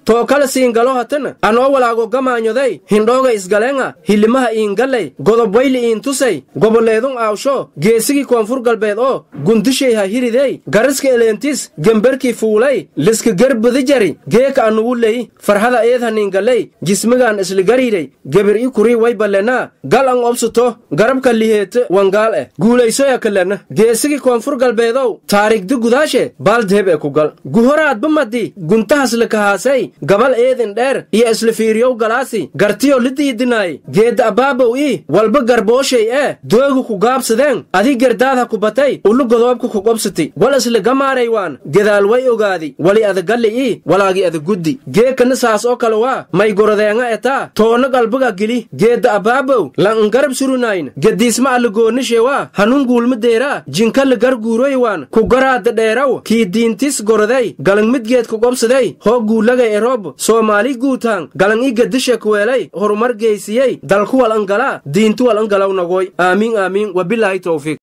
Tookala siingalo hatana anoo walaago gamaanyoday hindhooga isgaleenga hilimaha iingallay godobwayli iintusay goboleedun aawsho geesigii Koonfur Galbeed oo gundishay ha hiridey gariska eleentis gemberkii fuulay liska gerbadi jari geeka anugu ley farhada eedhaniingallay jismigaan isligariiray gebir i kurii way ballenaa gal an obsuto garabka liheete wangaal eh guulaysoya kalena geesigii Koonfur Galbeedow taarigdi gudaashe baaldheeb ee ku gal guhoraadba madi guntahasla gabal eedin dheer iyo isla fiiriyow galaasi gartiyo lidiidinaay geedda abaabow ii walba garbooshay ee doogu ku gaabsadeen adi gerdaadha ku batay ulu godoobka ku qobsati wal isla gamaaray waan gedaal way ogaadi wali adagalli ii walaagi adaguddi geekana saas oo kale waa may gorodeenga etaa toona galbaga geli geedda abaabow lan ngarab surunayn gediisma allagoonnishe waa hanun guulma deeraa jinka la garguuroy waan ku garaadda dheeraw kii diintis goroday galang midgeed ku qobsaday hoo guulagay eroob Soomaali guutaan galan i gadisha kuweelay horumar geysiyey dalku wal angalaa diintu wal angalaw nagoy. Aamiin aamiin, wabilaahi towfiiq.